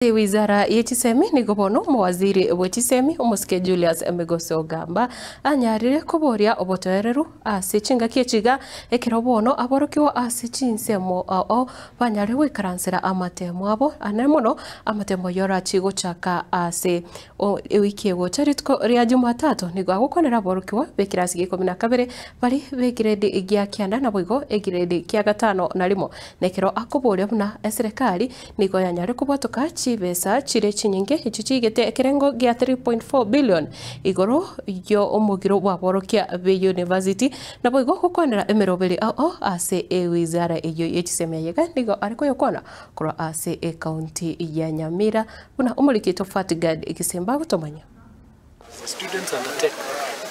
Ewizara ye chisemi nigo bono omowaziri bwe chisemi omosike Julius Migos Ogamba anyarire koboria obotoereru ase chingaki echi iga ekero bono aborokigwa ase chinsemo ao banyare goikaransera amatemo abo ane mono amatemo ayio arachi gochaka ase ewiki egocha rituko ria Jumatatu nigo agokwanera aborokigwa b'ekerasi gia ikomi na kabere baria b'egiredi gia kianda naboigo egiredi kia gatano na rimo nekero akoboria buna eserekari Nigo yanyare kobwatoka chibesa chire chinyinge echio chiigete ekerengo gia 3.4 billion igoro y'omogiro bw'aborokia be university naboigo gokwanera emeroberi ao ase ewizara eyio ye chisemi eyega nigo are koyokwana korwa ase ecounty ya Nyamira buna omoriki oito Fatgard Gisemba agotomanya. The students undertake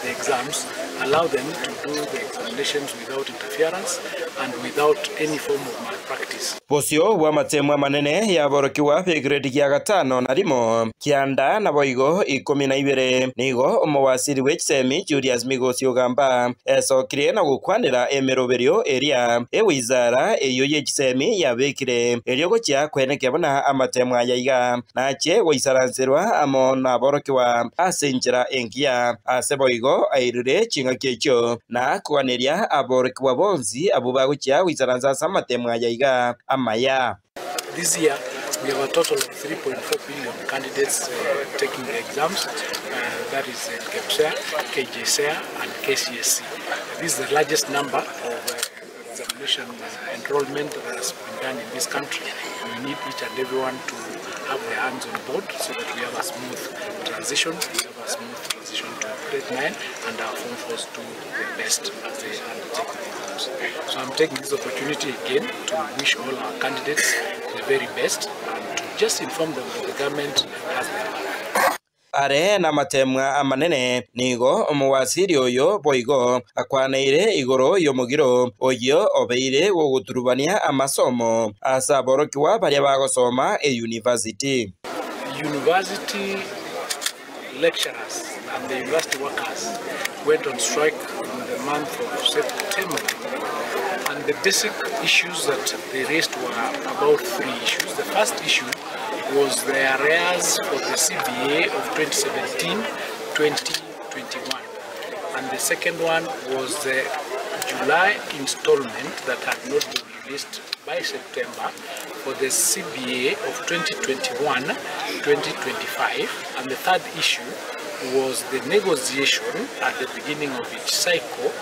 the exams, allow them to do the examinations without interference and without any form of malpractice. Bosio bw'amatemo amanene y'aborokigwa b'egredi gia gatano na rimo, kianda naboigo ikomi na ibere, nigo omowasiri bwe chisemi Julius Migosi Ogamba esokirie na gokwanera emeroberio eria ewizara eyio ye chisemi yabekire erio gochia kwenekia buna amatemo aya iga Nache goisaranserwa amo naborokigwa ase enchera engiya, ase boigo airire chingaki echio, na koganeria aborokigwa bonsi abwo bagochia goisaransa ase amatemo aya iga amaya. This year we have a total of 3.4 billion candidates taking the exams, that is KPSEA, KJSEA and KCSE. This is the largest number of examination enrollment that has been done in this country. We need each and everyone to have their hands on board so that we have a smooth transition, we have a smooth transition to grade 9 and our form fours do their best as they undertake the exams. So I'm taking this opportunity again to wish all our candidates the very best and to just inform them that the government has their back. Are namateemwa amanene, nigo omowasiri oyo boigo akwaneire igoro y'omogiro oyio obeire gogoturubania amasomo ase aborokigwa baria bagosoma eyunivasiti. University lecturers and the university workers went on strike in the month of September and the basic issues that they raised were about three issues. The first issue was the arrears for the CBA of 2017-2021 and the second one was the July installment that had not been released by September for the CBA of 2021-2025 and the third issue was the negotiation at the beginning of each cycle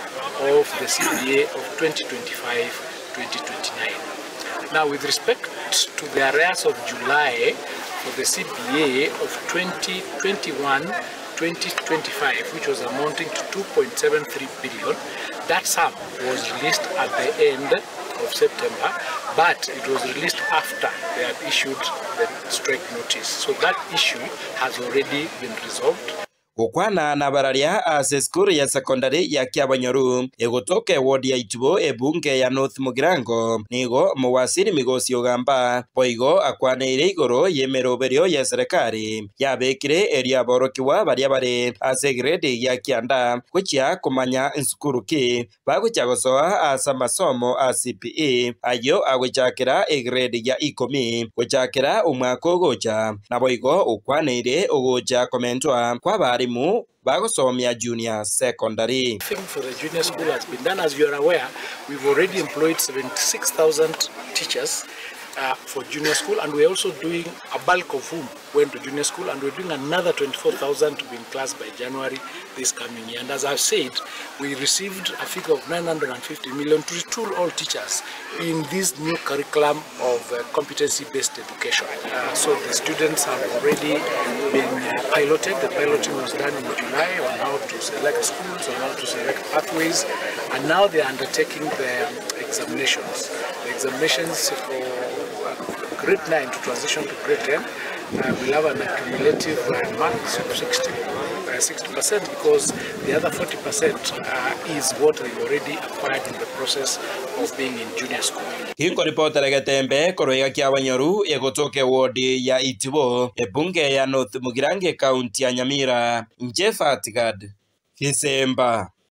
of the CBA of 2025-2029. Now with respect to the arrears of July for the CBA of 2021-2025 which was amounting to 2.73 billion, that sum was released at the end of September, but it was released after they had issued the strike notice. So that issue has already been resolved. Gokwana nabararia ase esukuru ya sekondari ya Kiabonyoru egotoka ewodi ya Itubo ebunge ya North Mugirango nigo Omowaziri Migosi Ogamba boigo akwaneire igoro y'emeroberio y'eserekari yabekire erio aborokigwa baria bare ase egredi ya kianda gochia komanya nsukuru ki bagochia gosoa ase amasomo a CPE ayio agochakera egrade ya ikomi gochakera omwaka ogocha. Naboigo okwaneire ogocha komentwa kw'abarimu bagosomia junior secondary. Thing for the junior school has been done. As you are aware, we've already employed 76,000 teachers for junior school, and we're also doing a bulk of whom went to junior school, and we're doing another 24,000 to be in class by January this coming year. And as I've said, we received a figure of 950 million to retool all teachers in this new curriculum of competency-based education. So the students have already been piloted. The piloting was done in July on how to select schools, on how to select pathways, and now they are undertaking the examinations. The examinations for grade 9 to transition to grade 10 will have an accumulative marks of 60% because the other 40% is what they've already acquired in the process of being in junior school. Ginkoripotera Getembe korwa iga Kiabanyoru egotoka ewodi ya Itibo ebunge ya North Mugirango ekaunti ya Nyamira, inche Fatgad Gisemba.